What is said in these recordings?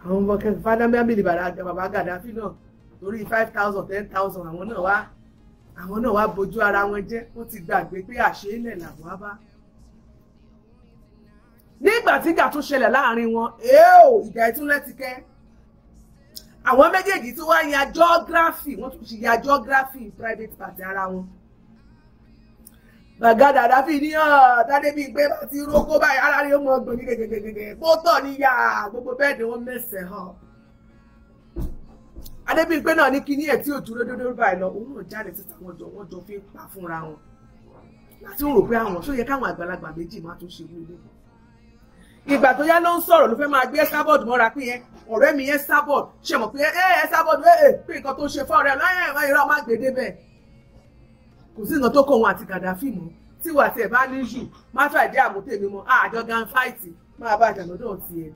Àwọn ọmọ fánámílì bàbá Gàdáfì náà torí 5,000 10,000 àwọn náà wá bójú ara wọn jẹ́. Wọ́n ti gbàgbé pé àṣeélẹ̀ làwọn á bá. Nígbà tí ìjà tún ṣẹlẹ̀ láàrin wọn, ìjà ìtúnlẹ̀ ti kẹ́. Àwọn méjèèjì tí wọ́n ya geography, wọ́n tún ṣe ya geography private party ara wọn. Bàbá Gàdáfì ní Tádébímpé bá ti rókó báyìí, ara rí ó mọ ọgbọ̀n ní gẹ́gẹ́gẹ́gẹ́, kó tọ̀ ní yá gbogbo bẹ́ẹ̀dì wọn mẹ́sẹ̀ hàn. Adébímpé náà ní kíní ẹ̀ tí ò dúró dúró báyìí lọ, òun náà jáde síta, wọ́n jọ fi ń pa fúnra wọn. Láti rò pé àwọn ṣó yẹ káwọn àgbàlagbà méjì máa tún ṣe wúlé. Ìgbà tó yá ló ń sọ̀rọ̀ ló fẹ́ máa gbé Esabod mọ́ra pé yẹn ọ̀rẹ́ mi yẹn Esabod ṣe mọ̀ pé ẹ Esabod ẹ pé nǹkan tó ṣe fọ́ọ̀rẹ́ ẹ irọ́ má gbé débẹ̀. Kò sí nǹkan tó kọ òun àti Gàdáfì mọ́, tí wà tí ẹ bá ní jù má fà dé àmútèmi mọ́, àjọ gan fáìtì máa bá àjà lọ́dọ̀ tiẹ̀.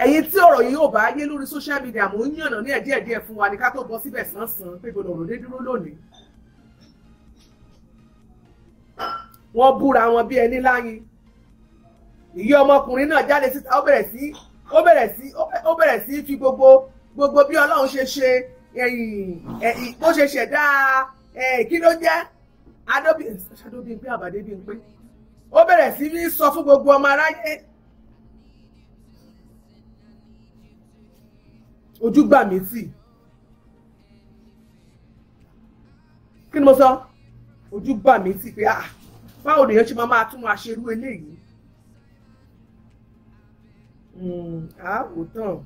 Ẹ̀yin tí ọ̀rọ̀ yìí ò bá yé lórí social media, mò ń yànnà ní ẹ̀ díẹ̀díẹ̀ fún wa ní ká tó bọ́ síbẹ̀ sánsan pé gbọdọ̀ ọ̀rọ̀ dé dúró lónìí. Wọ́n búra wọn bí ẹni láyìn. Ìyá ọmọkùnrin náà jáde síta, ó bẹ̀rẹ̀ sí fi gbogbo bí Ọlọ́run ṣe ṣe bó ṣe ṣẹ̀dá kí ló jẹ́ Adébímpé Àbádébímpé, ó bẹ̀rẹ̀ sí ní sọ fún gbogbo ọmọ aráyé. Ojú gbà mí tì. Kí ni mo sọ? Ojú gbà mí tì pé ah, báwo lèèyàn ṣe máa tún máa ṣerú eléyìí? Àwò tán,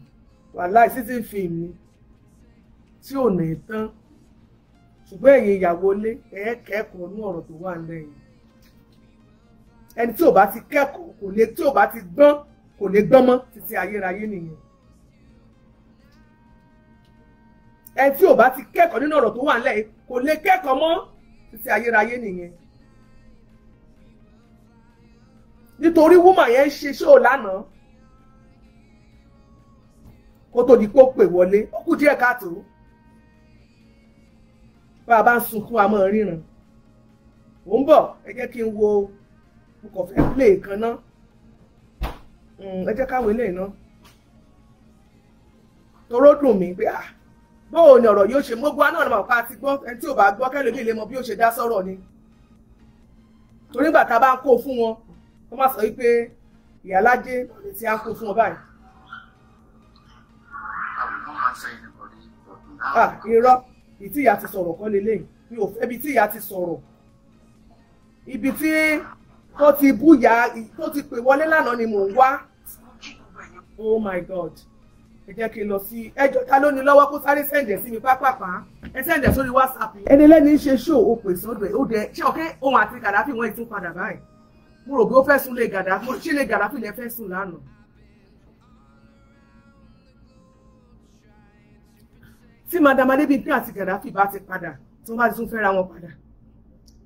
wàláì season film ni tí ò ní tán. Ṣùgbọ́n ẹ̀yin ìyàwó ilé ẹ kẹ́kọ̀ọ́ ní ọ̀rọ̀ tó wà lẹ́yìn. Ẹni tí ò bá ti kẹ́kọ̀ọ́ kò lè, tí ò bá ti gbọ́n kò lè gbọ́n mọ́ títí ayérayé nìyẹn. Ẹni tí ò bá ti kẹ́kọ̀ọ́ nínú ọ̀rọ̀ tó wà lẹ́yìn kò lè kẹ́kọ̀ọ́ mọ́ títí ayérayé nìyẹn. Nítorí wúmà yẹn ń ṣe ṣóò lánàá kó tó di pé ó pè wọlé, ó kù díẹ̀ káàtó. Bá a bá ń sunkún a máa ríran. Ò ń bọ̀, ẹ jẹ́ kí n wo, mo kàn fẹ́ play kan ná. Ẹ jẹ́ káwọn eléyìí ná. Toró dùn mí pé ah, báwo ni ọ̀rọ̀ yóò ṣe mọ́gbó náà ni màá ti gbọ́, ẹni tí ò bá gbọ́ kẹ́lòmíì lè mọ bí ó ṣe dá sọ̀rọ̀ ni. Torí ìgbà tá a bá ń kó fún wọn, wọ́n máa sọ wípé ìyálájé tí a ń kó fún wọn báyìí. Ah, irọ́, ìtí ìyá ti sọ̀rọ̀ kọ́ leléyìí. Mi ò fẹ́ ibi tí ìyá ti sọ̀rọ̀. Ibi tí tó ti búyà tó ti pè wọlé lánàá ni mò ń wá. Oh my God. Ẹ jẹ́ kí n lọ sí ẹjọ́ ta ló ní lọ́wọ́ kó sáré sẹ̀ǹdẹ̀ sí mi pápápá. Ẹ sẹ̀ǹdẹ̀ sórí WhatsApp. Ẹni lẹ́ni ń ṣe ṣó o pè sọ́dọ̀ ẹ̀ ó dẹ ṣé ọ̀kẹ́ òun àti Gàdáfì wọ́n ti tún padà báyìí. Mo rò bí ó fẹ́ sùn lé Gàdáfì, ṣé lé Gàdáfì lẹ fẹ́ sùn lánàá. Tí Madam Adébímpé àti Gàdáfì bá ti padà, tí wọ́n bá ti tún fẹ́ra wọn padà,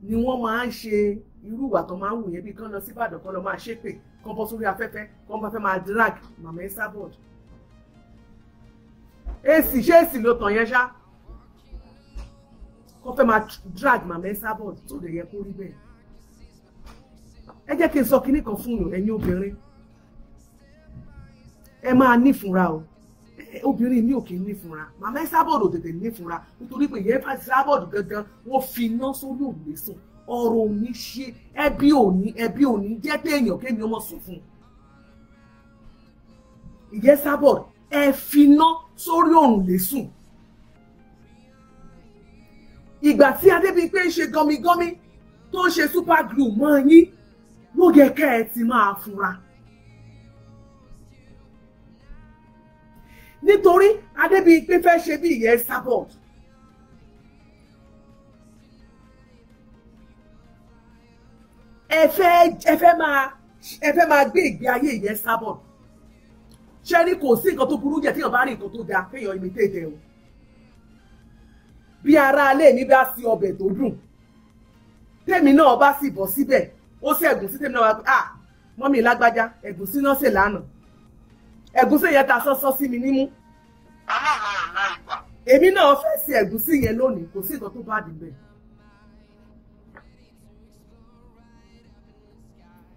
ni wọ́n máa ń ṣe irú ìwà tó máa ń wù yẹn, bí kán lọ sí Ìbàdàn kán lọ máa ṣépè, kán bọ́ sórí afẹ́fẹ́, kán bá fẹ́ máa drag Mama Esabod. Èsì ṣé èsì ló tàn yẹn ṣá? Kán fẹ́ máa drag Mama Esabod tó lè yẹ kó rí bẹ́ẹ̀. Ẹ jẹ́ kí n sọ kinní kan fún yín, ẹ̀yin obìnrin. Ẹ máa nífúnra o. Obìnrin mi ò kì í nífúnra. Mama Esabod ò tètè nífúnra nítorí pé ìyẹn Esabod gangan wọ́n fi iná sórí òrùlé sùn. Ọ̀rọ̀ òní ṣe ẹbí òní ẹbí òní jẹ́ téèyàn kémi ọmọ sùn fún un. Ìyẹn Esabod ẹ fi iná sórí òrùlé sùn. Ìgbà tí Adébímpé ń ṣe gọmigọmi tó ń ṣe super glue mọ́ yín ló yẹ kẹ́ ẹ ti máa fura. Nítorí Adébímpé fẹ́ ṣe bí ìyẹn Esabod. Ẹ fẹ́ máa gbé ìgbé ayé ìyẹn Esabod. Ṣé ní kò sí nǹkan tó burú jẹ́ téèyàn bá rí nǹkan tó dáa kéèyàn imitate ẹ o. Bí ará alé mi bá sí ọbẹ̀ tó dùn, tèmi náà bá sì bọ̀ síbẹ̀, ó sì ẹ̀gúsí tèmi náà wá pé ah, mọ́mí lágbájá ẹ̀gúsí náà sè lánàá. Ẹ̀gúsí yẹn ta sọ́sọ́ sí mi nímú. Èmi náà fẹ́ sí ẹ̀gúsí yẹn lónìí, kò sí nǹkan tó bá dì bẹ́ẹ̀.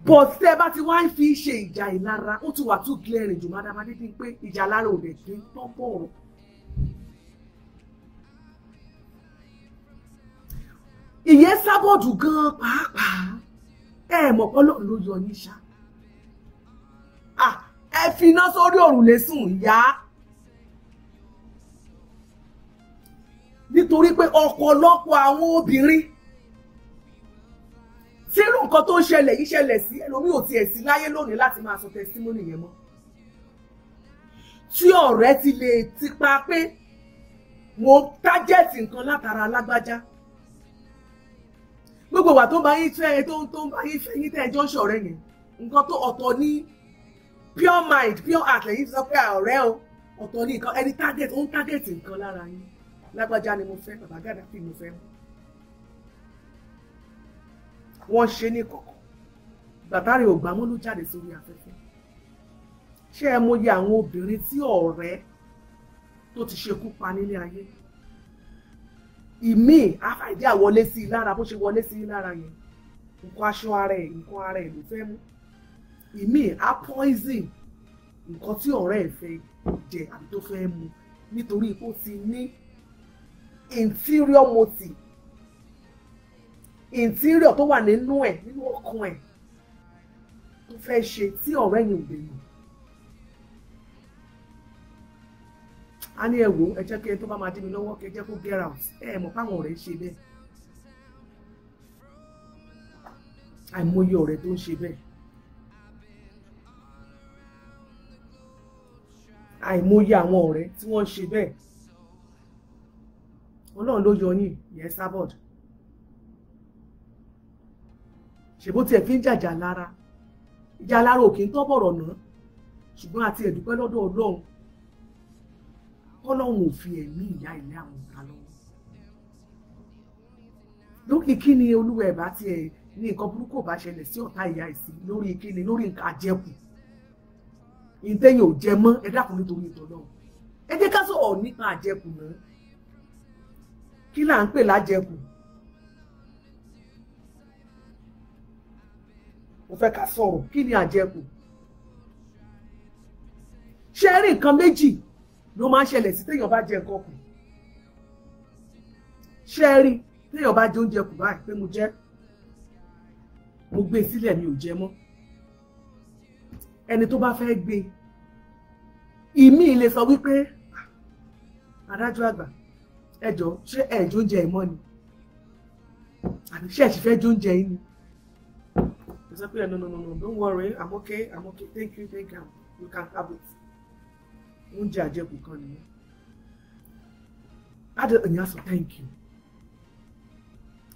But tẹ́ bá ti wá ń fi ṣe ìjà ìlara, ó ti wà too glaring jù. Madam Adébímpé, ìjà lára ò dẹ̀ kí ń tán bọ̀rọ̀. Ìyẹn sábọ̀dù gan-an pàápàá, ẹ mọ̀ pé Ọlọ́run ló yọ yín ṣá. Ẹ fi iná sórí òrùlé sùn ìyá. Nítorí pé ọ̀pọ̀lọpọ̀ àwọn obìnrin tí irú nǹkan tó ń ṣẹlẹ̀ yìí ṣẹlẹ̀ sí, ẹlòmíì ò tiẹ̀ sí láyé lónìí láti máa sọ testimony yẹn mọ́. Tí ọ̀rẹ́ ti lè tipa pé mo tájẹ̀tì nǹkan látara alágbájá, gbogbo ìwà tó ń bá yín fẹ́, tó ń bá yín fẹ́ yín tẹ́ ẹjọ́ ń ṣọ̀rẹ́ yẹn, nǹkan tó ọ̀tọ̀ ní pure mind, pure heart lẹ́yìn sọ pé ọ̀rẹ́ o, ọ̀tọ̀ ní nǹkan ẹni target, ó ń target nǹkan lára yín. Lágbájá ni mo fẹ́, bàbá Gàdáfì mo fẹ́. Wọ́n ṣe ní kọ̀kọ̀, bàtàrí ò gbàmọ́ ló jáde sórí afẹ́fẹ́. Ṣé ẹ mọyì àwọn obìnrin tí ọ̀rẹ́ tó ti ṣekú pa nílé ayé? Ìmíì àfàìdí àwọlé sí i lára, bó ṣe wọlé sí i lára yẹn, nǹkan aṣọ ara ẹ̀, nǹkan ara ẹ̀ ló fẹ́ mú. Ìmíì á poison nǹkan tí ọ̀rẹ́ ẹ̀ fẹ́ jẹ àbí tó fẹ́ mu, nítorí ó ti ní interior motive, interior tó wà nínú ẹ̀, nínú ọkàn ẹ̀ tó fẹ́ ṣe tí ọ̀rẹ́ yẹn ò lè mọ̀. A ní ẹ wò, ẹ jẹ́ kí ẹ tó bá máa dí mi lọ́wọ́, kí ẹ jẹ́ kó get out. Ẹ mọ̀ páwọn ọ̀rẹ́ ń ṣe bẹ́ẹ̀. Àìmọye ọ̀rẹ́ tó ń ṣe bẹ́ẹ̀. Àìmọye àwọn ọ̀rẹ́ tí wọ́n ń ṣe bẹ́ẹ̀. Ọlọ́run ló yọ yín, ìyẹn sábọ̀d. Ṣèbó tiẹ̀ fi ń jàjà lára. Ìjà lára ò kì í tọ́ bọ̀rọ̀ náà. Ṣùgbọ́n àti ẹ̀dúpẹ́ lọ́dọ̀ Ọlọ́run. Ọlọ́run ò fi ẹ̀mí ìyá ilé àwọn ọ̀gá lọ́wọ́. Lórí kí ni olúwa ẹ̀ bá tiẹ̀ ní nǹkan burúkú ò bá ṣẹlẹ̀ sí ọ̀tá ìyá ìsí, lórí kí ni, lórí nǹkan àjẹkù. Ìtẹ́yìn ò jẹ mọ́, ẹ dákun nítorí ìtọ́lọ́run. Ẹ jẹ́ ká sọ̀rọ̀ nípa àjẹkù náà. Kí là ń pè lájẹkù? Mo fẹ́ ká sọ̀rọ̀, kí ni àjẹkù? Ṣé rí nǹkan méjì ló máa ń ṣẹlẹ̀ sí téèyàn bá jẹ nǹkan kù? Ṣé rí téèyàn bá jẹ oúnjẹ kù báyìí pé mo jẹ, mo gbé sílẹ̀ mi ò jẹ mọ́. Ẹni tó bá fẹ́ gbé, ìmíì lè sọ wípé adájọ́ àgbà, ẹ jọ̀ọ́, ṣé ẹ jẹ oúnjẹ yìí mọ́ ni? Àbí ṣé ẹ sì fẹ́ jẹ oúnjẹ yìí ni? Mo sọ pé no, no, no, no, don't worry, I'm okay, I'm okay, thank you, thank you, you can have it. Oúnjẹ àjẹkù kan nìyẹn. Adé ènìyàn sọ thank you.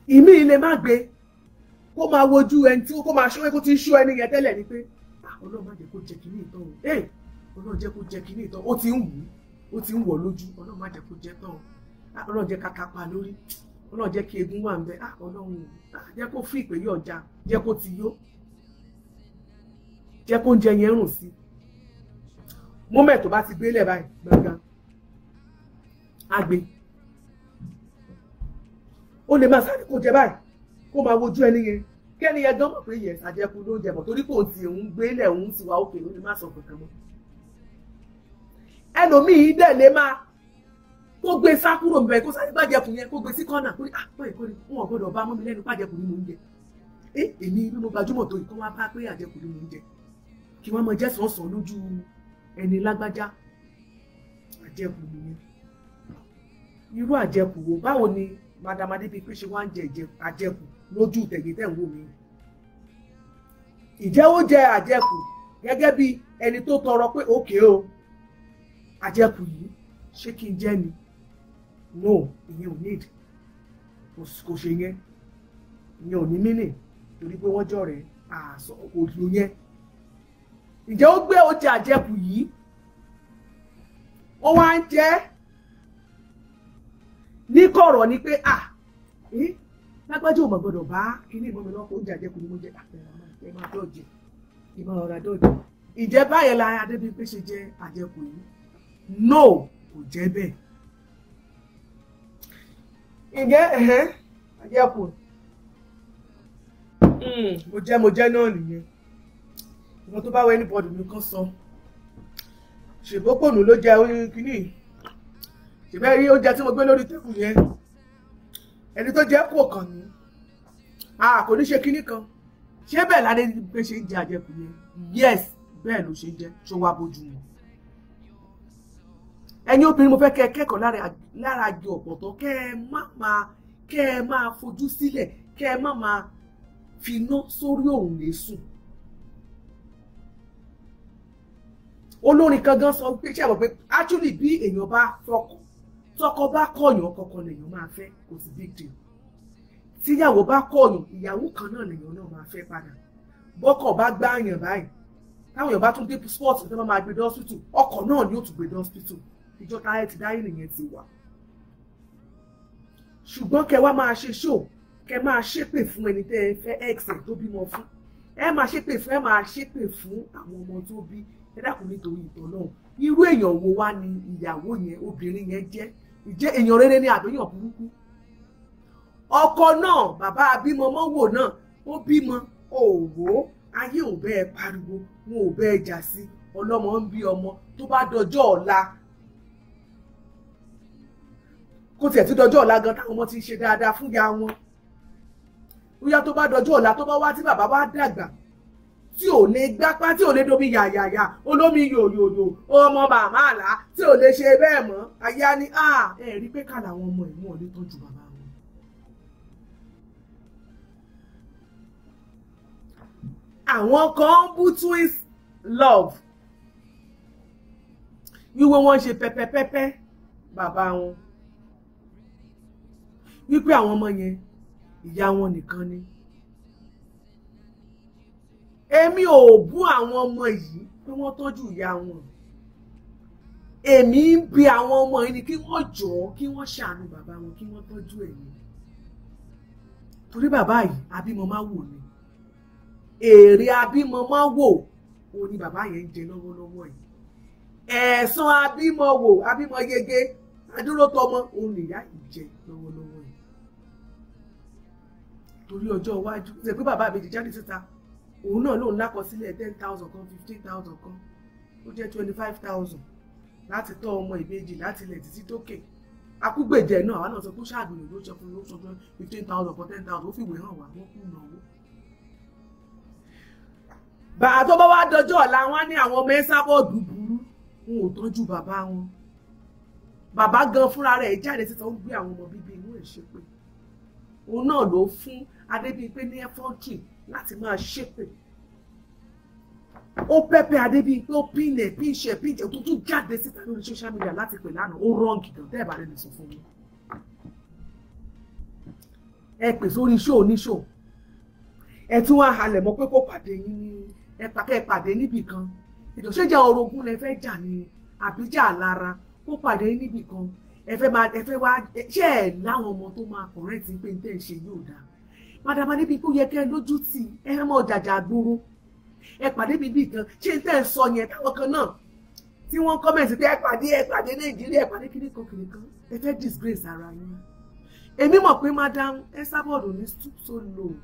Ìmíì lè má gbé, kó máa wojú ẹni tí kó máa ṣó, kó ti ń ṣó ẹni yẹn tẹ́lẹ̀ ni pé Ọlọ́run má jẹ́ kó jẹ kíní ìtàn o. Ọlọ́run jẹ́ kó jẹ kíní ìtàn, ó ti ń wù ú, ó ti ń wọ̀ lójú. Ọlọ́run má jẹ́ kó jẹ tán o. Ọlọ́run jẹ́ ká kápá lórí. Ọlọ́run jẹ́ kí egun wà ń bẹ. Ọlọ́run jẹ́ kó fún ìpè yọ̀ já, jẹ́ kó ti yó, jẹ́ kó oúnjẹ yẹn rùn sí. Moment tó bá ti gbélé báyìí gbọ̀ngàn á gbé. Ó lè máa sáré kó jẹ báyìí, kó máa wojú ẹni yẹn, kẹ́ni yẹn gan mọ̀ pé yẹn ṣàjẹkù ló ń jẹ bọ̀, torí kò tí òun gbélé òun ti wà òkè, ló lè má sọ kankan mọ́. Ẹlòmíì dẹ̀ lè máa kó gbé sá kúrò mbẹ, kó sáré gbàjẹkù yẹn, kó gbé sí kọ́nà, kó ní àpò ẹ̀kọ́ ni wọn ò gbọ́dọ̀ bá mọ́ mi lẹ́nu pàjẹkù ni mò ń jẹ. Èmi bí mo gbajúmọ̀ tó yìí, kó wá bá pé àjẹkù ni mò ń jẹ, kí wọ́n mọ jẹ́ sọ̀nsọ̀n lójú ẹni lágbájá. Àjẹkù nìyẹn. Irú àjẹkù wo? Báwo ni Madam Adébímpé ṣe wá ń jẹ àjẹkù lójú tẹ̀yìn tẹ̀ ń wò mí? Ìjẹ́ ó jẹ àjẹkù gẹ́gẹ́ bí ẹni tó tọrọ pé òkè o, àjẹkù yìí ṣé kí n jẹ ni? No, ìyẹn ò need, kò ṣe yẹn, ìyẹn ò ní mínì, torí pé wọ́n jọ rẹ̀ àṣọ kò lò yẹn. Ǹjẹ́ ó gbé oúnjẹ àjẹkù yìí, ó wá ń jẹ ní kọ̀rọ̀ ni pé lágbájá ò mọ̀ gbọ́dọ̀ bá kíní ìmọ̀ mi lọ́kọ̀, oúnjẹ àjẹkù ni mo jẹ, ẹ máa dọ̀jẹ̀, ìmọ̀ ọ̀rọ̀ dọ̀jẹ̀. Ìjẹ́ báyẹn la Adébímpé ṣe jẹ àjẹkù yìí? No, kò jẹ́ bẹ́ẹ̀. Ǹjẹ́ àjẹkù mo jẹ náà nìyẹn. Nǹkan tó bá wọ anybody nìkan sọ. Ṣèbópònú ló jẹ oyin kínní. Ṣèbẹ́ rí oúnjẹ tí mo gbé lórí tébù yẹn. Ẹni tó jẹ́ kò kàn ní. A kò ní ṣe kínní kan. Ṣé bẹ́ẹ̀ ládé pé ṣe ń jẹ àjẹkù yẹn? Yes, bẹ́ẹ̀ ló ṣe ń jẹ. Ṣó wá bójú mu? Ẹ̀yin obìnrin, mo fẹ́ kẹ́ ẹ kẹ́kọ̀ọ́ lára àjọ ọ̀pọ̀tọ́, kẹ́ ẹ má máa kẹ́ ẹ máa fojú sílẹ̀, kẹ́ ẹ má máa finá sórí òrùlé sùn. Olórin kan gan sọ pé ṣé ẹ mọ̀ pé actually bí èèyàn bá fọkọ, tọkọ bá kọ̀yàn, kọ̀ọ̀kan lèèyàn máa fẹ́, kò sí big deal. Tíyàwó bá kọ̀yàn, ìyàwó kan náà lèèyàn náà máa fẹ́ padà. Bọ́kọ̀ bá gbáàyàn báyìí, táwọn èèyàn bá tún dé sport tó máa gbé dé hospital, ọkọ̀ náà ni ó tún gbé dé hospital. Ìjọ táyé ti dáyé nìyẹn ti wà. Ṣùgbọ́n kẹ wá máa ṣe show, kẹ máa ṣépè fún ẹni tẹ́ ẹ fẹ́ ex ẹ̀ tó bímọ fún, ẹ máa ṣépè fún, ẹ máa ṣépè fún àwọn ọmọ tó bí. Ẹ dákun, nítorí ìtọ́ náà, irú èèyàn wo wá ni ìyàwó yẹn, obìnrin yẹn jẹ́? Ìjẹ́ èèyàn rere ni àbíyàn burúkú? Ọkọ náà, bàbá abímọ mọ́wò náà, ó bímọ òwò, ayé ò bẹ́ẹ̀ pariwo, wọn ò bẹ́ẹ̀ jà sí. Ọlọ́mọ ń bí ọmọ, tó bá dọjọ́ ọ̀la, kó tiẹ̀ tún dọjọ́ ọ̀la gan, táwọn ọmọ ti ń ṣe dáadáa fún ya wọn, bóyá tó bá dọjọ́ ọ̀la, tó bá wá tí bàbá bá dàgbà, tí ò lè gbápá, tí ò lè domi yàyàyà, olómi yòyòyò, ọmọ màmá àlá, tí ò lè ṣe bẹ́ẹ̀ mọ́, ayé á ní ẹ rí pé ká làwọn ọmọ ìwọ̀n lè tọ́jú bàbá wọn. Àwọn kan ń bú twins love wíwé wọ́n ṣe pẹ́pẹ́pẹ́pẹ́ bàbá wọn, wípé àwọn ọmọ yẹn, ìyá wọn nìkan ni. Èmi ò bú àwọn ọmọ yìí pé wọ́n tọ́jú ìyá wọn. Èmi ń bi àwọn ọmọ yìí ni kí wọ́n jọ̀ọ́, kí wọ́n ṣàánú bàbá wọn, kí wọ́n tọ́jú ẹ̀mí, torí bàbá yìí abímọ máa wò ni. Èrè abímọ máa wò ó ní bàbá yẹn ń jẹ lọ́wọ́lọ́wọ́ yìí. Ẹ̀san abímọ wò, abímọ yege, adúró tọmọ, òun nìyá yìí jẹ lọ́wọ́lọ́wọ́ yìí. Torí ọjọ́ iwájú, ṣe pé bàbá àbèjì jáde síta, òun náà lòun lákọsílẹ̀ 10,000 kan, 15,000 kan, ó jẹ́ 25,000 láti tọ́ ọmọ ìbejì láti ilẹ̀ títí dókè. Akúgbèjẹ náà, àwọn náà sọ pé ó ṣàgbìyànjú, ó sọ fún, ó sọ fún 15,000 kan, 10,000, ó fìwé hàn wá, wọ́n kú náwó. Bàbá tó bá wá dọjọ́ ọ̀la, wọn á ní àwọn ọmọ Esabod burú, wọn ò tọ́jú bàbá wọn. Bàbá gan fúnra rẹ̀ jáde síta, ó gbé àwọn ọmọ bíbí inú ẹ̀ ṣépè. Òun náà ló fún Adébímpé ní ẹfọ́ntì láti máa ṣépè. Ó pẹ́pẹ́ Adébímpé, ó pínlẹ̀ pínṣẹ̀ pínṣẹ̀ tó tún jáde síta lórí social media láti pè lánàá. Ó wrong gan, tẹ́ ẹ̀ bá lè sọ fún mi. Ẹ pè sórí show oníṣòó, ẹ tún wá halẹ̀ mọ́ pé kó pàdé yín ní ẹ pàkẹ́ pàdé níbì kan. Ètò ṣéjà orogún lẹ fẹ́ jà ní àbíjà lára? Kó pàdé yín níbì kan, ẹ fẹ́ máa, ẹ fẹ́ wá ṣé ẹ láwọn ọmọ tó máa correct pé n tẹ́ ń ṣe yóò dáa? Madam Adébímpé, ó yẹ kẹ́ ẹ lójú tì. Ẹ mọ̀ jàjà gbòòrò, ẹ pàdé bíbí kan, ṣé n tẹ́ ń sọ yẹn, táwọn kan náà tí wọ́n comment pé ẹ pàdé, ẹ pàdé Nàìjíríà, ẹ pàdé kíní kan kíní kan, ẹ fẹ́ disgrace ara yín. Èmi mọ̀ pé Madam Esabod ní stoop so low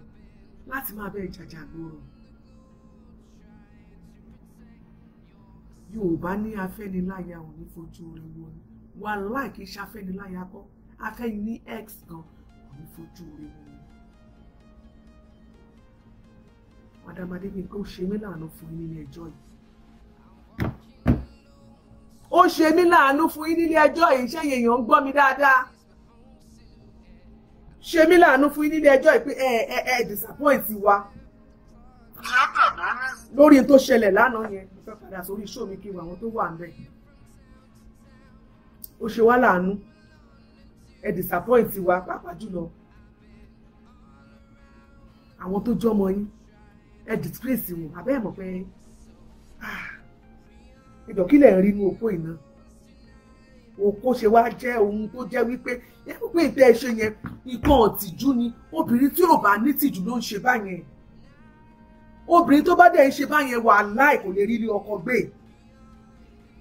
láti máa bẹ́ẹ̀ jàjà gbòòrò. Yorùbá ní afẹ́niláya ò ní fojú orí wo ni. Wàláì, kì í ṣe afẹ́niláya kọ́, afẹ́ni ní ex gan kò ní fojú orí wo ni. Madam Adébímpé, ó ṣe mí láàánú fún yín nílé ẹjọ́ yìí. Ó ṣe mí láàánú fún yín nílé ẹjọ́ yìí. Ṣé èèyàn ń gbọ́ mi dáadáa? Ṣe mí láàánú fún yín nílé ẹjọ́ yìí pé ẹ disappoint wa lórí tó ṣẹlẹ̀ lánàá yẹn. Mo fẹ́ padà sórí show mi kí n wọ àwọn tó wà ń bẹ̀. Ó ṣe wá láàánú, ẹ disappoint wa, pàápàá jùlọ àwọn tó jọmọ yín, ẹ disgrace wọn. Àbẹ́ ẹ̀ mọ̀ pé ìjọ kí lẹ̀ ń rí inú okó iná okó ṣe wá jẹ́ ohun tó jẹ́ wípé ẹ pé ìtẹ́ ẹ ṣe yẹn, nǹkan ọ̀tìjú ni. Obìnrin tí ò bá ní tìjú ló ń ṣe báyẹn. Obìnrin tó bá dẹ̀ ń ṣe báyẹn, wàláì, kò lè rí ilé ọkọ gbé.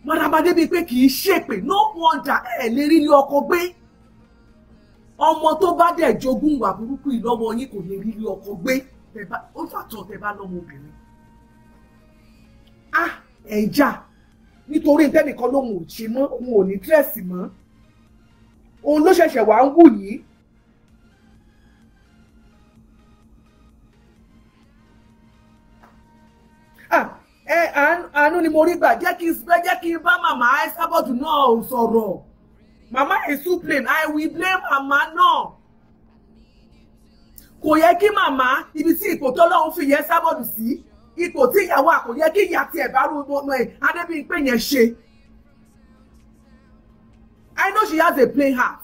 Madam Adébímpé kì í ṣèpè, no wonder ẹ lè rí ilé ọkọ gbé. Ọmọ tó bá dẹ̀ jogún ìwà burúkú yìí lọ́wọ́ yín kò lè rí ilé ọkọ gbé. Ó fàtọ̀ tẹ bá lọ́mọ obìnrin. Ah, ẹ̀ ń jà nítorí tẹ́nìkan lòun ò ṣe mọ́, òun ò ní dírẹ́sì mọ́, òun ló ṣẹ̀ṣẹ̀ wá ń wù yín. Àánú ni mo rí gbà, jẹ́ kí n bá màmá Esabod náà sọ̀rọ̀. Màmá is too plain, I will blame màmá náà. Kò yẹ kí màmá ibi tí ipò tọ́lọ́run fi yẹ Esabod sí, ipò tí ìyàwó kò yẹ kí ìyá tiẹ̀ bá rú ọmọ ẹ̀ Adébímpé yẹn ṣe. I know she has a plain heart,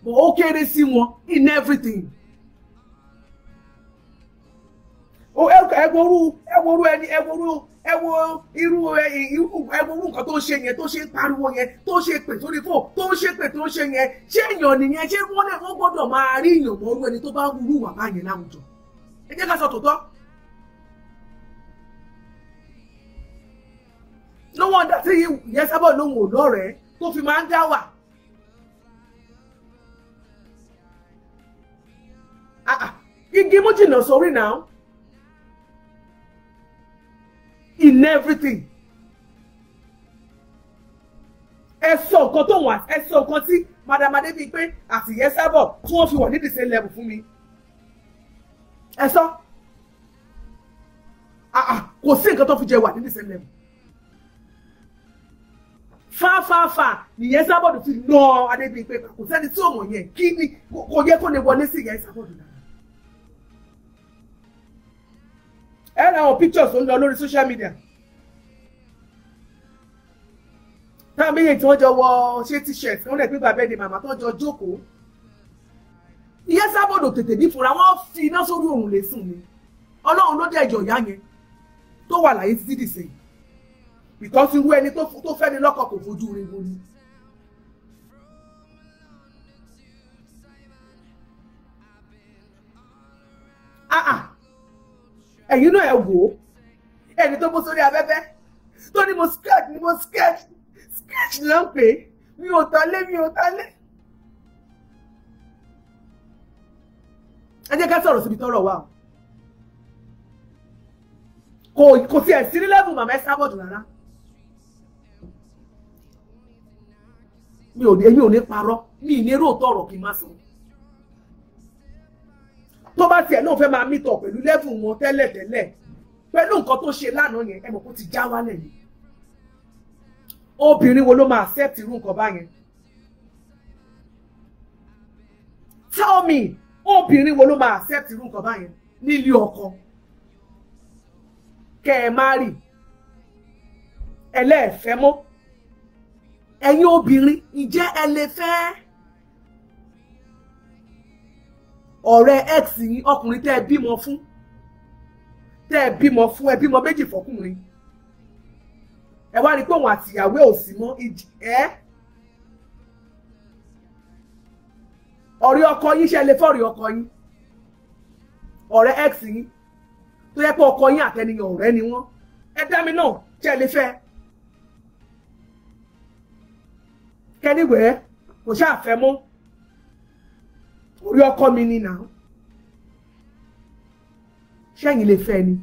but ó kéré sí wọn in everything. Ẹwòrú ẹni ẹwòrú ẹwò irú ẹwòrú nǹkan tó ń ṣe yẹn, tó ṣe ń pariwo yẹn, tó ṣe pè sórí fò, tó ń ṣe pè tó ń ṣe yẹn, ṣé èèyàn nìyẹn? Ṣé wọ́n lè wọ́n gbọ́dọ̀ máa rí èèyàn mọ́ orú ẹni tó bá ń wúrú wà báyẹn láwùjọ? Ẹ jẹ́ ká sọ tòótọ́. No wonder tí ìyẹn sábà lóhùn ò lọ́rẹ̀ẹ́ tó fi máa ń dá wà. Igi mú jìnnà sórí náà. In everything. Ẹ sọ nǹkan tó wà, ẹ sọ nǹkan tí Madam Adébímpé àti ìyẹn sábọ̀ tí wọ́n fi wà ní the same level fún mi. Ẹ sọ. Kò sí nǹkan tó fi jẹ wà ní the same level. Fáfáfá nìyẹn Esabod fi lọ Adébímpé, kò sẹ́ni tí ò mọ̀ yẹn, kí ni kò yẹ kó lè wọlé sí ìyẹn Esabod náà. Ẹ ra àwọn pictures tó ń lọ lórí social media. Táwọn méjèèjì tí wọ́n jọ wọ ṣé t-shirt wọ́n lè gbé bàbá ẹni màmá tó jọ jókòó. Ìyẹn Esabod tètè ní fúnra wọ́n fi iná sórí òrùlé sùn ni. Ọlọ́run ló dẹ̀ jọ ìyá yẹn tó wà láyé títí dìsẹ́yìn. Because irú ẹni tó fẹ́ ni lọ́kọ kò fojú rí wo ni. Ẹ̀yin náà ẹ wò ó, ẹni tó bó sórí afẹ́fẹ́ tó ní mo sketch ni mo sketch sketch ló ń pè é, mi ò tọ́lé mi ò tọ́lé. Ẹ jẹ́ ká sọ̀rọ̀ síbi tọ́rọ̀ wà o. Kò tiẹ̀ sí ní level màmá Esabod rárá. Mi ò ní, èmi ò ní parọ́, mi ní èrò tọ̀rọ̀ kí n má sọ. Tó bá tiẹ̀ náà fẹ́ máa mítọ̀ pẹ̀lú level wọn tẹ́lẹ̀tẹ́lẹ̀, pẹ̀lú nǹkan tó ṣe lánàá yẹn, ẹ mọ̀ kó ti já wálẹ̀ ni. Obìnrin wo ló máa accept irú nǹkan báyẹn? Tell me, obìnrin wo ló máa accept irú nǹkan báyẹn nílé ọkọ? Kẹ́ ẹ má rì, ẹlẹ́ẹ̀fẹ́ mọ́. Ẹ̀yin obìnrin, ǹjẹ́ ẹ lè fẹ́ ọ̀rẹ́ ex yín, ọkùnrin tẹ́ ẹ bímọ fún, tẹ́ ẹ bímọ fún, ẹ bímọ méjì fọkùnrin, ẹ wá rí pé òun àtìyàwó ò sí mọ́, ẹ ọ̀rẹ́ ọkọ yín, ṣe lè fẹ́ ọ̀rẹ́ ọkọ yín, ọ̀rẹ́ ex yín tó yẹ pé ọkọ yín àtẹniyàn ọ̀rẹ́ ni wọ́n, ẹ dá mi náà, ṣe lè fẹ́? Kẹ́niwẹ̀ kò ṣáà fẹ́ mọ́, orí ọkọ mi ni náà, ṣẹ́yìn lè fẹ́ ni?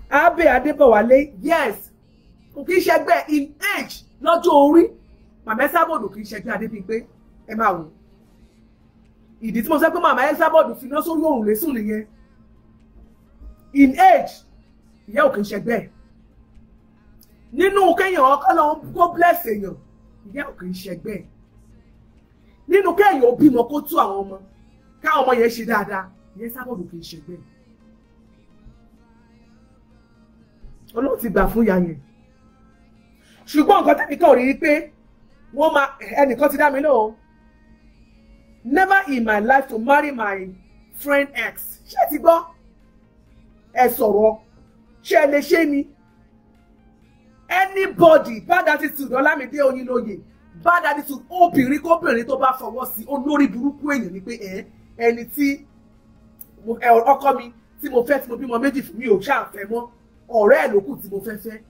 Abe Adébọ̀wálé, yes, kò kí ń ṣẹgbẹ́ in age lọ́jọ́ orí, màmá Esabod kì í ṣẹgbẹ́ Adébímpé, ẹ máa wò. Ìdí tí mo sọ pé màmá Esabod fi iná sórí òrùlé sùn nìyẹn. In age, ìyá ò kì í ṣẹgbẹ́. Nínú kéèyàn ọkọ lọ kó bless èèyàn, ìyá ò kì í ṣẹgbẹ́. Nínú kéèyàn ó bímọ kó tú àwọn ọmọ, káwọn ọmọ yẹn ṣe dáadáa, ìyá Esabod kì í ṣẹgbẹ́. Ọlọ́run ti gbà fún ìyá yẹn. Ṣùgbọ́n nǹkan tẹ́mi kàn rí i pé wọ́n máa, ẹnìkan ti dá mi lóhùn. Never in my life to marry my friend ex. Ṣé ẹ ti gbọ́? Ẹ sọ̀rọ̀, ṣé ẹ lè ṣe ni? Anybody, bad attitude, Ọlámídé Oyinlóye, bad attitude, obìnrin kóbìnrin tó bá fọwọ́ sí olórí burúkú èèyàn ni pé ẹni tí ọkọ mi tí mo fẹ́ tí mo bímọ méjì fún mi ò ṣáà fẹ́ mọ́, ọ̀rẹ́ ẹ̀ ló kù tí mo fẹ́ fẹ́.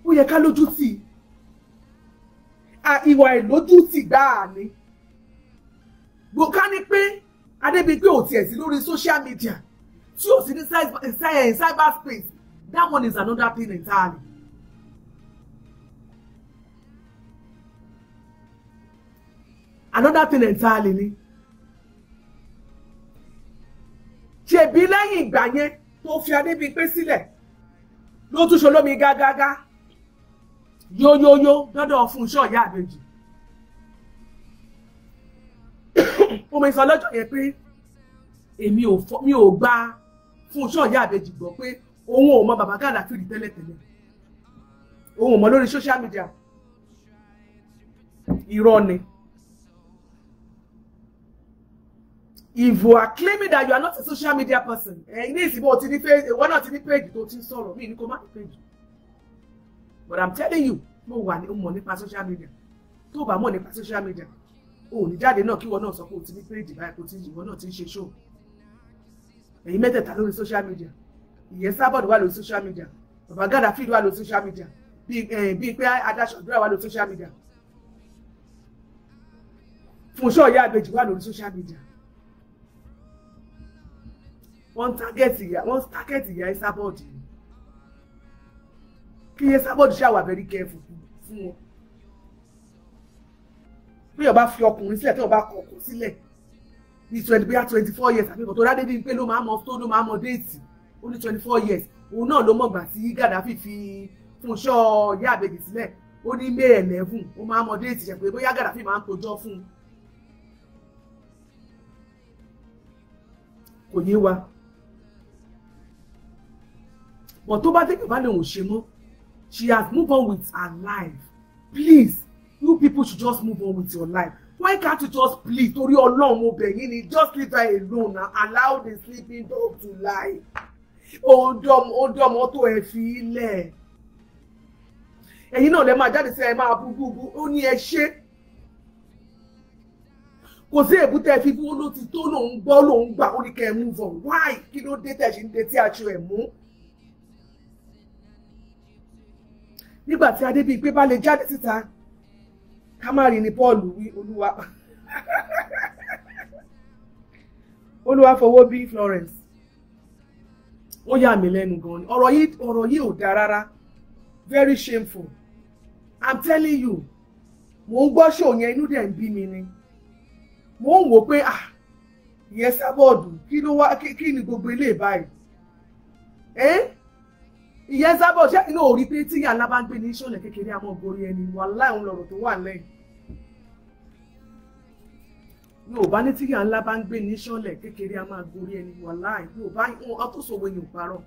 Ó yẹ ká lójú tì. Ìwà ìlójútì gbáà ni. Gbọ̀ká ní pé Adébímpé ò tiẹ̀ sí lórí social media, tí ò sí ní cyberspace, that one is another thing entirely. Another thing entirely ni. Ṣebí lẹ́yìn ìgbà yẹn tó fi Adébímpé sílẹ̀ ló tún ṣolómi gágágá yóyóyó dọ́dọ̀ Fúnṣọ́ ìyá àbèjì. Mo mọ̀ sọ lọ́jọ́ yẹn pé èmi ò gba Fúnṣọ́ ìyá àbèjì gbọ́ pé òun ò mọ bàbá Gàdáfì rí tẹ́lẹ̀tẹ́lẹ̀, òun ò mọ lórí social media. Irọ́ ni. If you are claiming that you are not a social media person, ní ìsìnkú ti ní page, ìwọ náà ti ní page tó ti ń sọ̀rọ̀, mí ní kó má ní page. But I'm telling you, mo wà ní mọ̀ nípa social media. Tó bá mọ̀ nípa social media, o ò ní jáde náà kí ìwọ náà sọ pé o ti ní page báyìí, kò tí ìwọ náà ti ń ṣe show. Ẹ̀yin mẹ́tẹ̀ẹ̀ta lórí social media. Ìyẹn Sábọ̀dù wà lórí social media. Bàbá Gàdáfì wà lórí social media. Bíi pé Adáṣọ̀dúrà wà lórí social media. Fúnṣọ́ ìyá àbèjì wà lórí social media. Wọ́n target ìyá Esabod. Kí Esabod ṣáà wà very careful fún wọn. Bí ó bá fi ọkùnrin sílẹ̀, tí ó bá kọ ọkùnrin sílẹ̀ ní 24 years àbí tó rádé bíi pé ló máa mọ tó ló máa mọ déètì, ó ní 24 years, òun náà ló mọ̀gbà tí Gàdáfì fi Fúnṣọ́ ìyá àbèjì sílẹ̀, ó ní May 11, ó máa mọ déètì ṣe pé bóyá Gàdáfì máa ń tojọ́ fún un. Kò yé wa. But tó bá tẹ́kẹ̀ bá lè ò ṣe mọ́, she has moved on with her life. Please, you people should just move on with your life. Why can't you just please, torí Ọlọ́run mo bẹ̀ yín ni, just leave her alone and allow the sleeping dog to lie. Ó dọ́mọ tó ẹ fi ilẹ̀. Ẹ̀yin náà lẹ máa jáde sí ẹ máa bú bú bú, ó ní ẹ ṣe. Kò sí èbúté ẹ fi bú, ló ti tó lòun gbọ́ lòun gbà, ó ní kẹ́ ẹ move on. Why? Kí ló dé tẹ̀ ṣe ń detí aṣọ ẹ̀ mú? Nígbà tí Adébímpé bá lè jáde síta, ká má rí ni Paul wí, Olúwa Olúwa fọwọ́ bí Florence. Ó yà mí lẹ́nu gan ni. Ọ̀rọ̀ yìí ò dáa rárá. Very shameful. I'm telling you, mò ń gbọ́ ṣò yẹn, inú dẹ̀ ń bí mi ni. Mò ń wò pé ah, ìyẹn Sábọ̀dù, kí ló wá, kí ni gbogbo ilé báyìí? Ìyẹn Sábọ̀dù ṣé inú ò rí pé tí ìyá bá ń gbé ní ìṣọ̀lẹ̀ kékeré àmọ́ gorí ẹni, wàláhì òun lọ̀rọ̀ tó wà lẹ́yìn. Yorùbá ní tí ìyá ńlá bá ń gbé ní ìṣọ̀lẹ̀ kékeré a máa gorí ẹni, wàláhì Yorùbá ọtún èèyàn parọ́.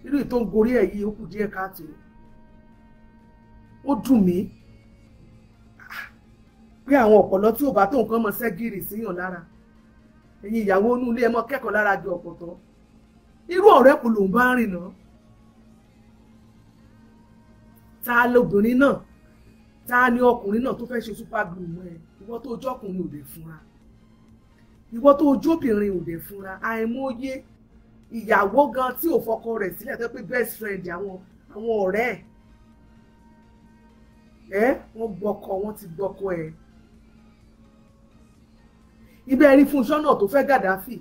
Irú ìtò ń gorí ẹ̀ yìí ó kù díẹ̀ káàtó. Ó dùn mí pé àwọn ọ̀pọ̀lọ́ tí ò bá tó nǹkan mọ̀ ṣẹ́gìrì síyàn lára. Ẹ̀yin ìyàwó inú ilé ẹ mọ́ kẹ́kọ̀ọ́ lára ju ọ̀pọ̀tọ́. Irú ọ̀rẹ́ kò lòun bá rìn náà. Ta lobìnrin náà, ta ni ọkùnrin náà tó fẹ́ ṣe super glue mọ́ ẹ? Ìwọ tó jọ́kùnrin ò dẹ̀ fúnra, ìwọ tó jóbìnrin ò dẹ̀ fúnra. Àìmọye ìyàwó gan tí ò fọkọ rẹ̀ sílẹ̀ tó pé best friend àwọn ọ̀rẹ́ ẹ̀ wọ́n gbọ́kọ, wọ́n ti gbọ́kọ ẹ̀. Ibẹ̀ rí Fúnṣọ́ náà tó fẹ́ Gàdáfì,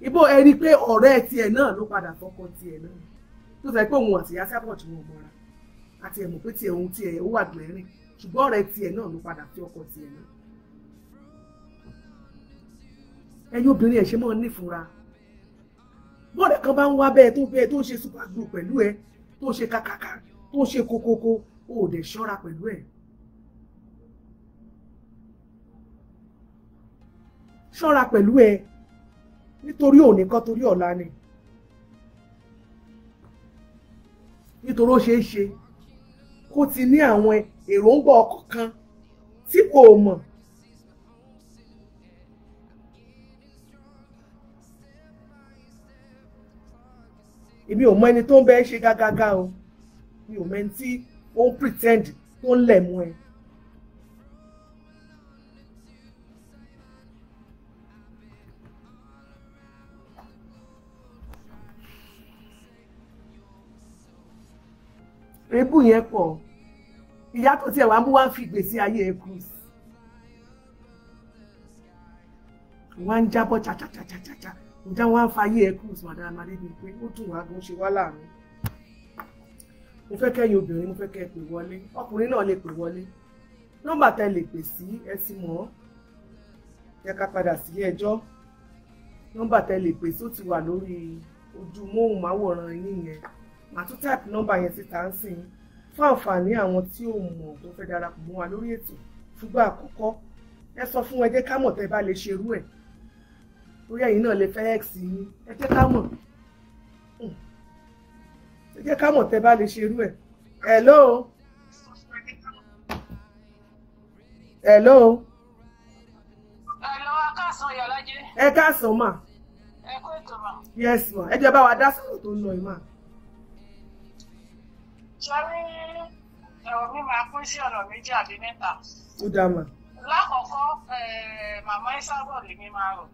ibo ẹ rí pé ọ̀rẹ́ tiẹ̀ náà ló padà fọkọ tiẹ̀ náà, tó sọ pé òun àti ìyá Sábọ̀dù wọn mọ́ra, àti ẹ̀ mọ̀ pé tiẹ̀ òun tiẹ̀ ó wà gbẹ̀rín, ṣùgbọ́n ọ̀rẹ́ tiẹ̀ náà ló padà fi ọkọ tiẹ̀ náà. Ẹ̀yin obìnrin ẹ̀ ṣe mọ́ nífura. Bọ́ọ̀rẹ́ kan bá ń wá bẹ́ẹ̀ tó bẹ́ẹ̀ tó ń ṣe super glue pẹ̀lú ẹ, tó ń ṣe kàkàkà, tó ń ṣe kokoko, o ò dẹ̀ ṣọ́ra pẹ̀lú ẹ̀. Ṣọ́ra pẹ̀lú ẹ nítorí òní kan torí ọ̀la ni. Nítorí ó ṣeé ṣe kó ti ní àwọn èròǹgbà ọkàn kan tí kò mọ̀. Èmi ò mọ ẹni tó ń bẹ ṣe gágágá o, mi ò mọ ẹni tí ó ń pretend tó ń lẹ̀ mú ẹ. Èébú yẹn pọ̀. Ìyá tó tiẹ̀ wá ń bú wá ń fi gbèsè ayé ẹ̀ cruise. Wọ́n ń jábọ́ chachachachacha. Ǹjẹ́ wọ́n á fa ayé ẹ̀ cruise Madam Adébímpé? Ó dùn wá gan, ṣe wá láàánú. Mo fẹ́ kẹ́yìn obìnrin, mo fẹ́ kẹ́ ẹ pè wọlé. Ọkùnrin náà lè pè wọlé. Nọ́mbà tẹ lè pè sí ẹ ti mọ̀ ọ́. Yẹ ká padà sílé ẹjọ́. Nọ́mbà tẹ lè pè sí ó ti wà lórí ojú móhùnmáwòrán yín yẹn. Màá tún táìpù nọ́mbà yẹn síta ń sìn fún àǹfààní àwọn tí ò mọ̀ tó fẹ́ darapọ̀ mọ́ wa lórí ètò fúgbà àkọ́kọ́. Ẹ sọ fún ẹ jẹ́ ká mọ̀ tẹ́ bá lè ṣerú ẹ̀. Bóyá ẹ̀yin náà lè fẹ́ x yín, ẹ jẹ́ ká mọ̀. Ẹ jẹ́ ká mọ̀ tẹ́ bá lè ṣerú ẹ̀. Hello. Hello. Hello, ẹ káàsán Ìyálájé. Ẹ káàsán mà. Ẹ kú ètò mà. Yes ma, ẹ jẹ́ bá wa dá sọ̀rọ̀ tó ń lọ yìí mà. Ṣé rí ẹ̀rọ mi máa pín sí ọ̀nà méjì àbí mẹ́ta? Ó dáa mà. Lákọ̀ọ́kọ́, màmá Ìsábọ̀ lèmi máa rò.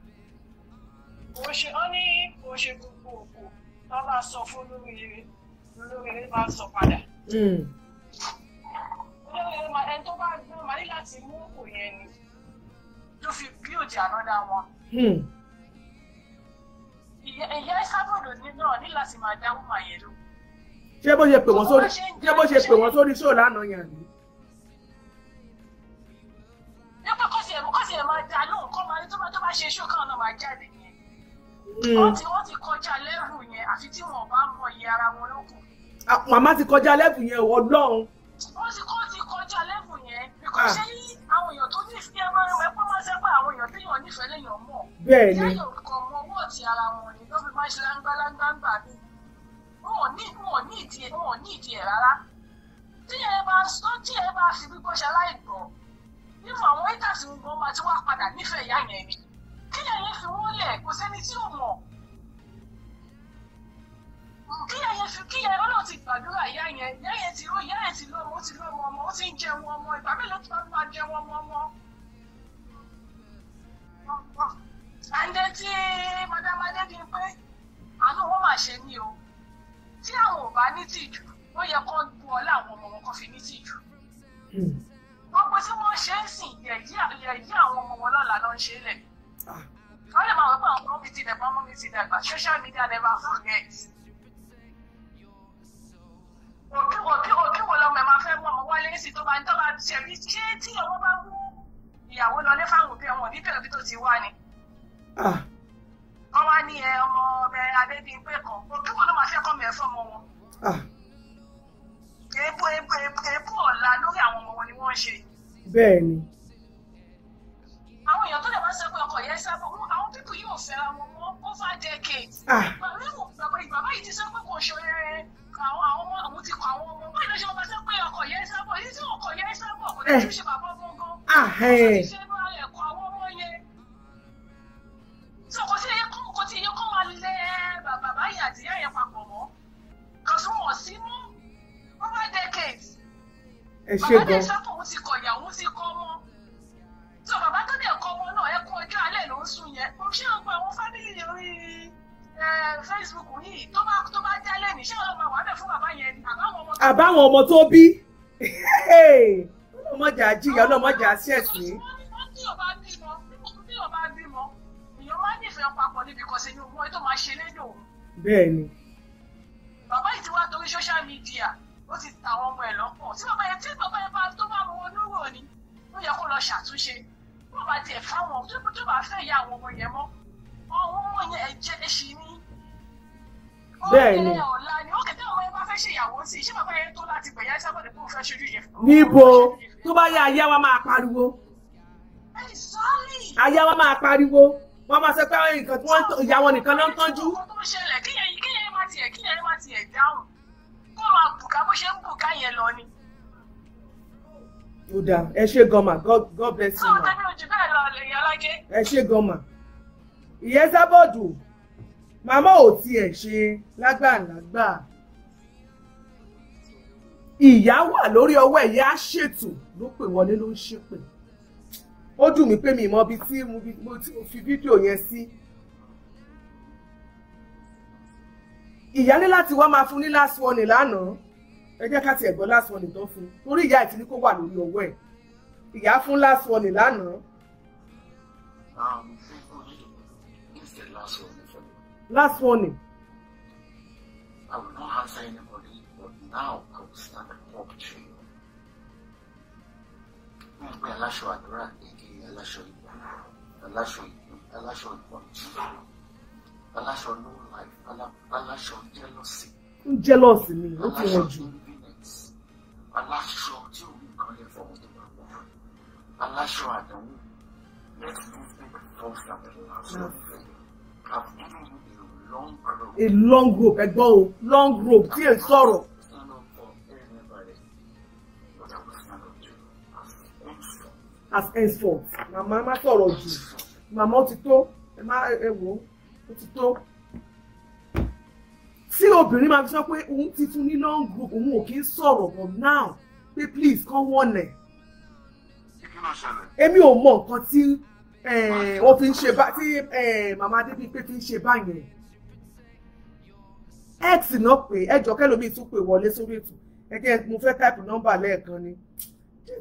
Kò ṣe ó ní kò ṣe gbogbo òkú tó bá sọ fún olóríire olóríire máa ń sọ padà. Olóríire máa ẹni tó bá gbé máa ní láti mú òkú yẹn ni tó fi build another one. Ìyá Ìsábọ̀ ní náà ní láti máa dá wúmà yẹn lò. Ṣé bó ṣe pè wọ́n sórí ṣé bó ṣe pè wọ́n sórí ṣó lánàá yẹn ni? Nípa kọ́sì ẹ̀ kọ́sì ẹ̀ máa dá lóhùn kọ́ máa ní tó bá ṣe iṣu kan náà máa jáde yẹn. Wọ́n ti kọjá lẹ́rù yẹn àfi tí wọ́n bá mọ iye ara wọn lókun. Màmá ti kọjá lẹ́rù yẹn Ọlọ́run. Wọ́n ti kọjá lẹ́rù yẹn. Bíkọ́ ṣé àwọn èèyàn tó nífẹ̀ẹ́ ẹgbẹ́ máa ń sẹ́pà àwọn èèyàn téèyàn nífẹ̀ẹ́ léèyàn mọ̀. Bẹ́ẹ̀ ni. Téèyàn kàn mọ owó ọ̀tí ara wọn ni ló fi máa ń ṣe láńgbáláńgbá mi. Wọn ò ní ìdí ẹ̀ rárá. Tí ẹ bá fi gbígbọ́ ṣe aláìgbọ́, nínú àwọn haters ń gbọ́ máa ti wá padà nífẹ̀ẹ́ ìyá yẹn ni. Kí ẹ̀yẹ fi wọ́n lẹ̀ kò sẹ́ni tí ò mọ̀. Kí ẹ̀yẹ fi kí ẹ̀yẹ ọlọ́run ti gbàdúrà ìyá yẹn, ìyá yẹn ti ró, ìyá yẹn ti lọ́mọ, ó ti lọ́mọ ọmọ, ó ti ń jẹun ọmọ, ìgbà mélòó tó máa jẹun ọmọ ọmọ. Àǹdẹ tí Madam Adébímpé, àánú wọn máa ṣe ní o. Tí àwọn ò bá ní tìjú, ó yẹ kó bu ọlá àwọn ọmọ wọn kó fi ní tìjú. Gbogbo tí wọ́n ṣe ń sìn yẹ̀yí àwọn ọmọ wọn lọ́la ló ń ṣe lẹ̀. Wọ́n lè máa wọ pé àwọn ọmọ mi ti dàgbà, ọmọ mi ti dàgbà, social media never forget. Òbí wo lọmọ ẹ̀ máa fẹ́ mú ọmọ wálé sí tó bá ń tọ́ba ṣẹ̀bí ṣé tí ọmọ bá mú ìyàwó lọlé fáwọn òbí ọmọ níbẹ̀rẹ̀ bí tó ti wá ni. Wọ́n wá ní ẹ ọmọ ọmọ Adébímpé kan, òbí wo ló máa fẹ́ kọ́ mi ẹ̀ fọ́mọ wọn? Èébú ọ̀la lórí àwọn ọmọ wọn ni wọ́n ń ṣe. Bẹ́ẹ̀ ni. Àwọn èèyàn tó lè máa sọ pé ọkọ yẹn sábà àwọn pípù yóò fẹ́ra wọn mọ́ over decades. Bàbá yìí ti sọ pé kò ṣe àwọn ọmọ àwọn ti kọ àwọn ọmọ báyìí ló ṣe máa sọ pé ọkọ yẹn sábà yìí tí ọkọ yẹn sábà kò ní tún ṣe bàbá ọmọ gan. Ó ti ṣe inú ara ẹ̀kọ́ àwọn ọmọ yẹn. Sọ kò sí iye kó tí iye kó máa lẹ bàbá yìí àti ìyá yẹn papọ̀ mọ́. Kò sún wọ̀n sí mú over decades. Ẹ ṣe gan. Bàbá dẹ̀ sọ pé òun ti kọ ìyàwó ti kọ ọmọ. So bàbá tó dẹ̀ kọ ọmọ náà ẹkún ọjọ́ alẹ́ ló ń sùn yẹn. Mo ṣe ń gba àwọn fámìlì orí Facebook yìí tó bá jálẹ̀ ní ṣé ọlọ́mọ máa wà bẹ̀ fún bàbá yẹn ni àbáwọn ọmọ tó bí. Ọlọ́mọdé àjíyà, ọlọ́mọdé àṣẹ̀sìn. Tí o bá bímọ, tí o bá bímọ, èèyàn máa ń nífẹ̀ẹ́ papọ̀ níbi kan sí ni òun tó máa ṣe lédò. Bẹ́ẹ̀ ni. Bàbá yìí ti wá torí social media, ó ti ta àwọn ọmọ ẹ̀ lọ́pọ̀. Tí bàbá yẹn tí bàbá yẹn bá tó bá mọ onúrò ni, ó yẹ kó lọ ṣàtúnṣe. Bó bá tiẹ̀ fáwọn tó bá fẹ́ ìyá àwọn ọmọ yẹn mọ́, àwọn ọmọ yẹn ẹ̀jẹ̀ ẹ̀ṣin ní. Bẹ́ẹ̀ ni. Ọ̀la ni ó kẹ̀kẹ́ ọmọ yẹn bá fẹ́ ṣe ìyàwó sí, ṣé bàbá yẹn tó láti gbẹ̀yà sábọ̀dé kó fẹ́ ṣojú yẹn. Níbo tó bá yá ayé wa máa pariwo. Ayé wa máa pariwo. Wọ́n máa sọ pé àwọn nǹkan tí wọ́n ìyá wọn nìkan ló ń tọ́jú. Ọkọ tó ń ṣẹlẹ̀ kíyẹn má tiẹ̀ kíyẹn má tiẹ̀ dáhùn. Kó máa bùkà bó ṣe ń bùkà yẹn lọ ni. Ó dáa, ẹ ṣé gan ma, God bless you ma. Sọ tẹ́mi ojú bẹ́ẹ̀ lọ lè Ìyálájé. Ẹ ṣé gan ma. Ìyẹn Sábọ̀dù, màmá ò tiẹ̀ ṣe lágbàlágbà. Ìyá wà lórí ọwọ́ ẹ̀yà ṣètò ló pè wọlé ló ń ṣépè. Ó dùn mí pé mi mọ ibi tí mo fi fídíò yẹn sí. Ìyá ní láti wá máa fún ní last warning lánàá. Ẹ jẹ́ ká tiẹ̀ gbọ́ last warning tán fún un torí ìyá ẹ̀ ti ní kó wà lórí ọwọ́ ẹ̀. Ìyá fún last warning lánàá. This is the last warning for you. Last warning. I will not answer anybody, but now I will stand up to you. Wọ́n pe aláṣọ àdúrà èdè aláṣọ ikú, aláṣọ ikú, aláṣọ ìpọ́njú, aláṣọ no life, aláṣọ jealousy. Ń jealous ni, ó ti wọ̀n jù. Aláṣọ tí òun nǹkan lè fọwọ́ tó bá wọ̀, aláṣọ àdánwò. Let this be the first and the last one. I've given you a long rope. A long rope, ẹ̀gbọ́n o, long rope tí ẹ sọ̀rọ̀. Stand up for anybody, but I will stand up to you as henceforth. As henceforth, màmá má sọ̀rọ̀ jù, màmá ó ti tó, ẹ má ẹ wò ó ti tó. Tí obìnrin máa fi sọ pé òun ti fún ní long rope, òun ò kí ń sọ̀rọ̀ but now pé please come warn ẹ̀. Èmi ò mọ nǹkan tí wọ́n fi ń ṣe bá tí màmá Adébímpé fi ń ṣe báyẹn. X náà pé ẹjọ́ kẹlòmíì tún pè wọlé sórí ètò. Ẹ jẹ́ mo fẹ́ táìpù nọ́mbà lẹ́ẹ̀kan ni.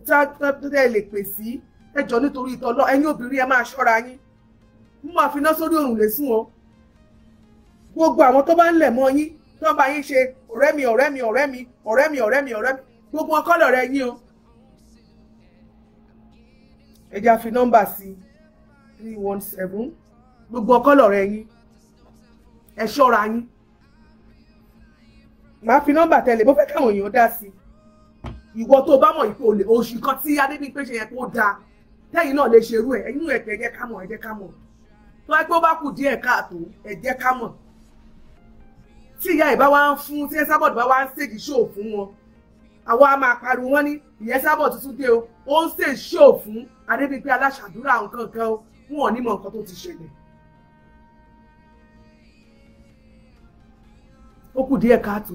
Tẹ́ lè pè sí ẹjọ́ nítorí ìtọ́lọ́ ẹ̀yin obìnrin ẹ máa ṣọ́ra yín. Mo máa fi iná sórí òrùlé sùn o. Gbogbo àwọn tó bá ń lẹ̀ mọ́ yín tó ń bá yín ṣe ọ̀rẹ́ mi ọ̀rẹ́ mi ọ̀rẹ́ mi ọ̀rẹ́ mi ọ̀rẹ́ mi ọ̀rẹ́ mi gbogbo wọn kọ́ lọ̀rẹ́ yín o. Ẹ jẹ́ a fi nọ́mbà sí 317 gbogbo ọkọ lọ̀rẹ́ yín ẹ ṣọ́ra yín. Màá fi nọ́mbà tẹ́lẹ̀ bó fẹ́ káwọn èèyàn dá sí. Ìwọ tó bá mọ̀ ìpò olè oṣù kan tí Adébímpé ṣe yẹn kó dáa tẹ́yìn náà lè ṣerú ẹ̀ ẹ̀yìn ẹ̀ jẹ́ ká mọ̀ ẹ jẹ́ ká mọ̀. Tó wáá pé ó bá kù díẹ̀ káàtó ẹ jẹ́ ká mọ̀. Tí ìyá ìbá wá ń fún tí Esabod bá wá ń ṣèjì ṣòó fún wọn àwa a máa pariwo wọn ní ìyẹn Esabod tuntun dé o ó ń ṣe ṣòó fún Adébímpé aláṣàdúrà nǹkan kan o wọn ò ní mọ nǹkan tó ti ṣẹlẹ̀. Ó kù díẹ̀ káàtó.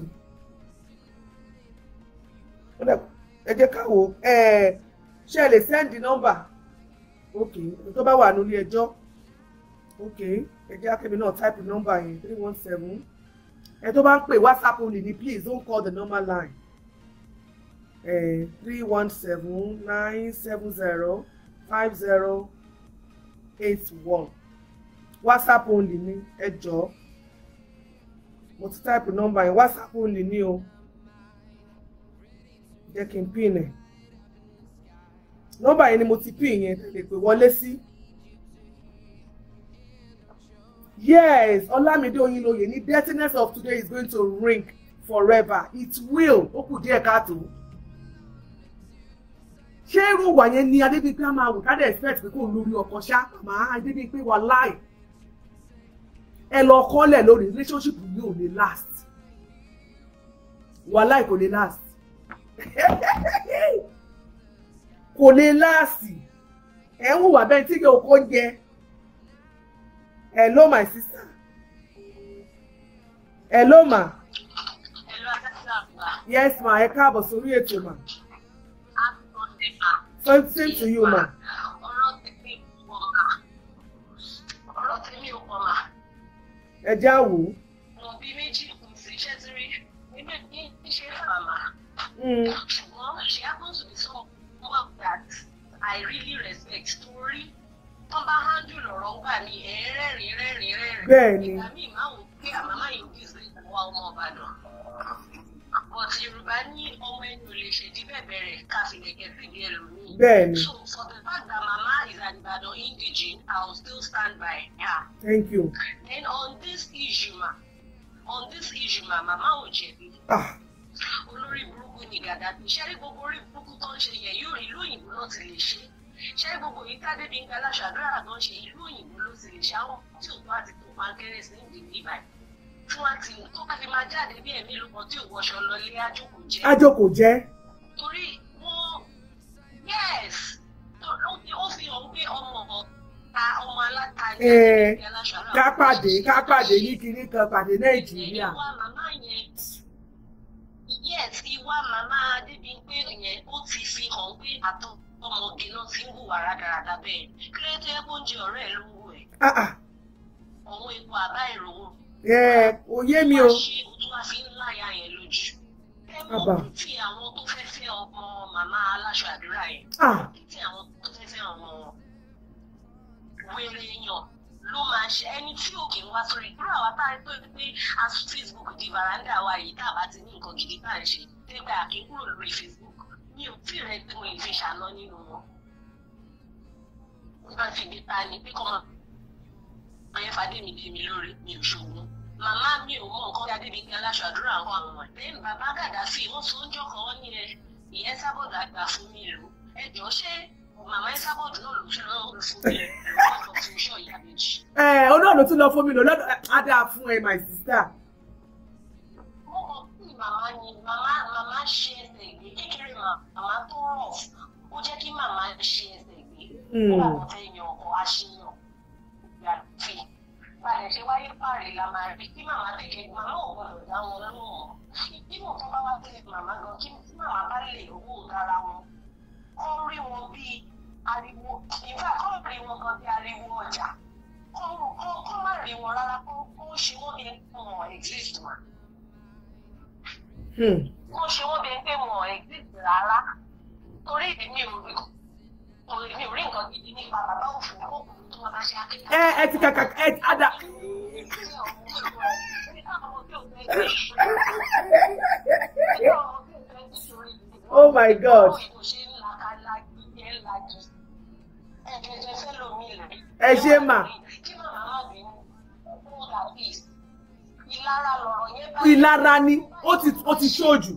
Ẹ jẹ́ ká wò ṣe lè sẹ́ndì nọ́mbà ok tó bá wà nílé ẹjọ́ ok ẹ jẹ́ akẹ́mi náà táìpù nọ́mbà yẹn 317. Ẹ tó bá ń pè WhatsApp only ni please don't call the normal line. 317 970 5081 WhatsApp only ni ẹ jọ̀ọ́. Mo ti táìpù nọ́mbà yẹn WhatsApp only ni o. Jẹ́ kí n pin ẹ̀. Nọ́mbà yẹn ni mo ti pin yẹn lè pè wọlé sí. Yes, Olamide Oyinloye ní dirtiness of today is going to ring forever. It will. Ó kù díẹ̀ káàtó. Ṣé irú ìwà yẹn ni Adébímpé á máa wò ká dẹ̀ expect pé kò lórí ọkọ ṣá màmá Adébímpé wà láì. Ẹ lọ kọ́lẹ̀ lórí relationship yìí ò lè last. Wà láì kò lè last. Kò lè last. Ẹ ń hùwà bẹ́ẹ̀ tí yóò kó jẹ. Hello my sister. Hello ma. Hello, Adébímpé. Yes ma, ẹ káàbọ̀ sórí ètò ma. Same to you ma. Ọ̀rọ̀ tèmi ò pọ̀ mà. Ẹ jẹ́ àwò. Mo bí méjì kù sí iṣẹ́ tí rí nígbà tí ń ṣe màmá. Ṣùgbọ́n she happens to be someone that I really respect torí tó bá handle ọ̀rọ̀ gbà mí ẹ̀ rẹ́rìn rẹ́rìn rẹ́rìn. Bẹ́ẹ̀ni. Ìgbà míì máa wò pé àmàmá yìí kì í ṣe ìwà ọmọ Ìbàdàn. But Yorùbá ní ọmọ ẹni ò lè ṣèdí bẹ̀bẹ̀rẹ̀ ká fi gẹ̀gẹ̀ fìdí ẹlòmíì. Bẹ́ẹ̀ni. So for the fact that mama is an Ibadan indigene, I will still stand by her. Thank you. Then on this issue ma, mama ò jẹ̀bi. Ah. Olórí burúkú ni Gàdáfì. Ṣé rí gbogbo orí burúkú tó ń ṣe yẹn yóò ìlú òyìnbó náà ti lè ṣe? Ṣé gbogbo yìí Tádébímpé aláṣàdúrà tó ń ṣe ìlú òyìnbó ló ti lè ṣe àwọn tí ò tó àti tó pankẹ́rẹ́ sí ìdí níbàyìí? Tí wọ́n ti tó bá fi máa jáde bí ẹ̀mí ló kan tí ò wọṣọ lọ lé ájókòó jẹ́. Ájókòó jẹ́. Torí wọ́n yes ó fi hàn pé ọmọ ọ̀ta ọmọ aláta ní Adébímpé aláṣàdúrà. Ká pàdé ní kinní kan pàdé Nàìjíríà. Ìwà màmá yẹn yes ìwà màmá Adébímpé yẹn ó ti fi hàn pé àtọ ọmọge náà ti ń hùwà rádaràda bẹ́ẹ̀ kí ló tó yẹ kó ń jẹ ọ̀rẹ́ ẹ̀ ló ń hù ẹ̀. Òun ipò àbá ìròwò. Òye mi o. Wá ṣe ojú wa fi ń láya yẹn lójú. Ẹ Mo pity àwọn tó fẹ́ fẹ́ ọmọ màmá aláṣọ àdúrà yẹn. Pity àwọn tó fẹ́ fẹ́ ọmọ wèrè èèyàn ló máa ṣe ẹni tí ò kì í wá sórí irú àwa tá a pé pé a Facebook di veranda wa yìí tá a bá ti ní nǹkan gidi tá à ń ṣe tẹ́gbà kí n kúrò lórí Facebook mi ò tí rẹ tí mo lè fi ṣàná nínú wọn. Nígbà tí ibi ta ni pé kọ́ máa yẹn fadé mi dé mi lórí mi ò ṣòwò. Màmá mi ò mọ nǹkan bí Adébíyí aláṣọ àdúrà àwọn àwọn ẹ̀. Then bàbá Gàdáfì wọ́n sọ oúnjẹ kan wọ́n ní ẹ ìyẹn sábọ̀dù àgbà fún mi lò. Ẹ jọ ṣé màmá ẹ sábọ̀dù náà ló tún lọ fún mi lò fún iṣẹ́ ìyá méjì. Ẹ olóòlù tún lọ fún mi lò lọ́dọ̀ á dáa fún ẹ my sister. Mo mọ̀ pé màmá ni màmá ṣe ẹsẹ̀ ìgbé kékeré màmá tó rọ̀ ó jẹ́ kí màmá ṣe ẹsẹ̀ ìgbé. Ó wà kó fẹ́ yan ọkọ̀ aṣèyàn gbàgbé. Balẹ̀ ṣe wáyé pààrẹ̀ la máa rí kí màmá tètè màmá ò gbọdọ̀ dá wọn lóhùn. Ìdíwọ̀ tó bá wá tẹ̀lé màmá gan kí màmá bá lè owó dára wọn. Kọ́ rí wọn bí ariwo ìfà kọ́ rí wọn gan bí ariwo ọjà. Kọ́ má rí wọn rárá kó ṣe wọ́n bí ẹni pé wọn exist mà. Kó ṣe wọ́n bí ẹni pé wọn exist rárá. Torí èmi ò rí nǹkan gidi nípa bàbá òfin kó tó máa ṣe akẹ́kọ̀ọ́. Ẹ ẹ ti kàkà ẹ ada. Oh my God. Ẹ ṣe mà. Ìlara ni ó ti ṣojú.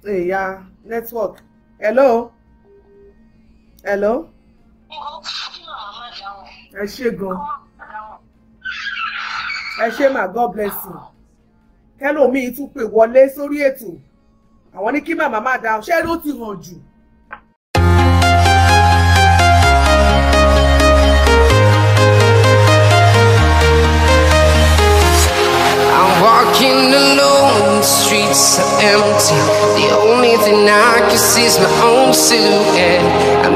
Ìyá network. Hello. Hello. Ẹ ṣé gan. Ẹ ṣé mà, God bless you. Kẹ́lòmíì tún pè wọlé sórí ètò. Àwọn ní kí màmá má dáhùn. Ṣé ló ti hàn jù? I'm walking alone, the streets are empty. The only thing I can see is my own silhouette. I'm